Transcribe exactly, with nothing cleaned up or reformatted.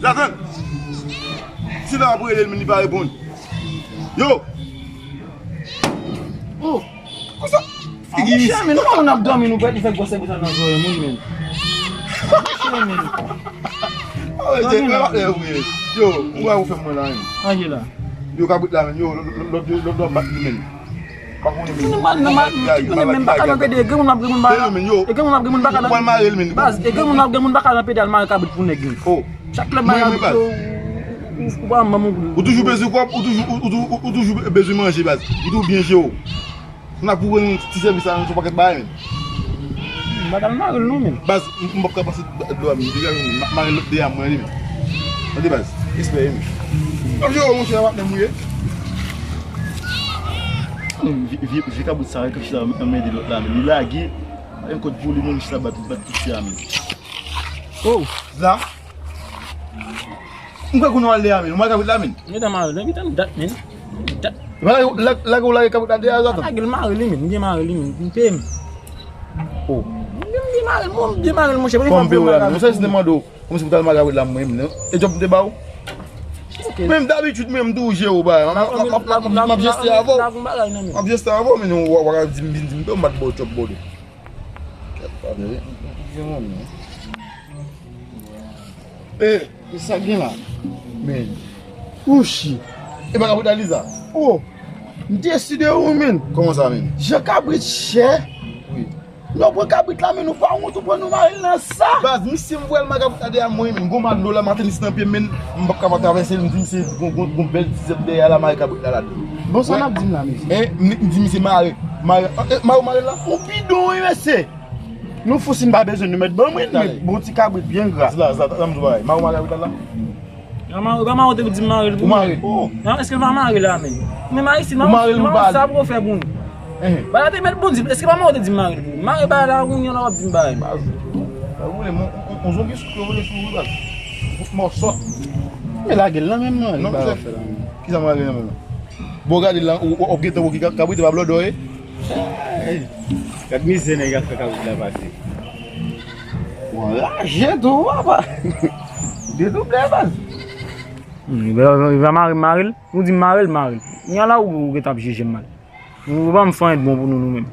Zatan! Sila ap rele l, men li pa reponn. Yo! Oh! Konsa, figi isit. Monchè, men nou pa konn ap dòmi, nou pèdi fè gwosè bouton nan zòrèy moun, men. Monchè, men. Yo, mwen pa fè mwen la, men. Anje la. Yo, kabrit la, men. Yo, lòt, lòt, lòt, lòt, lòt, bat li, men. Pa konnen, men. Nòmal, nòmal, men baka nan pede, e granmoun ap granmoun baka. E granmoun ap granmoun baka nan. Ou pral mare l, men. Baz, e granmoun ap granmoun baka nan pede al mare kabrit pou nèg, men. Oh. Chak lè mare kabrit, yo, ou pa manm ou. Ou toujou bezwen kòb, ou toujou, ou, ou, ou, ou toujou bezwen manje, baz. Ou toujou byen jere w. N ap pou nou ti sèvis la, nou sou pakèt bagay, men. M pa t al mare l non, men. Baz, m, m p ap ka pase dlo a, men. Degaje, men. M ap mare lòt de a mwen, li, men. Tande, baz. Respè, men. M ap jere w, monchè, patnè m ou ye. Vye, vye, vye kabrit sa, ki chita anmède lòt la, men. Li lage, pa gen kòd pou li, men, li chita bat, bat tout se a, men. Oh! La. M kwè kounye w al de a, men. Ou mare kabrit la, men. M gentan mare l, men, gentan dat, men. Dat. Lage, lage, lage kabrit la de a, Zatan. Lage l mare li, men. M byen mare li, men. M peye m. Oh. M byen mare l, mwen, m byen mare l, monchè. Kòm m peye w la, men. Ou sa, si te mande w, kòm si pou t al mare kabrit la, mwen, men. E djòb m te ba w? Ok. Men, dabitid, mwen, m toujou jere w, ba. M ap jeste avè w. M ap jeste avè w, men w a di m, vin di m, m ap ba w djòb, bòdo. Kèt pa, men, men, men, men. E, e sa gen la? Men. Ouchi. E pa kabrit la li sa? Oh, m deside wi, men. Kòman sa, men? Jan kabrit chè. Wi. Lè w pran kabrit la, men, ou pa wont ou pran nou mare l nan sa. Baz, misye m vwè l mare kabrit la dèyè mwen, men. Gon mal dlo la, m atè misye nan pye m, men. M p ap ka pa travèse l, m di misye gon, gon, gon bèl ti zèb dèyè la, mare kabrit la ladan. Bon, sa n ap di m la, mesye? Hein? M, m di misye mare, mare, eh, mare, mare la. Ou bidon, wi, mesye. Nou fou si n pa bezwen nou mèt ban mwen, men bon ti kabrit byen gra. Zla, zla, zla, m di w bagay. Mare w mare kabrit la la? Mare, pa mare w te di m mare l pou mwen. Ou mare l? Oh. Non, èske l pa mare la, men? Men mare si, mare sa pou w fè pou nou. Bagay la te mèt bon di m. Èske pa mare w te di m mare l pou mwen? Mare bagay la, kounye a la w ap di m bagay. Baz, sa woule, mon, on, on zonbi sou, woule sou ou, baz. Mò sòt. Men lage l nan men mwen, non, bagay w ap fè la. Kisa mare nan men mwen? Bon, gade la, w ap gentan wè ki kabrit e pa blòdò ye. Gad mizè nèg ap fè kabrit la pase. Ou anraje tou, papa. Dedouble, baz. Hmm, li va, li va mare, mare l. Nou di mare l, mare l. Kounye a la, ou, ou gentan ap jije m mal. Ou pa m fè anyen de bon pou nou, nou menm.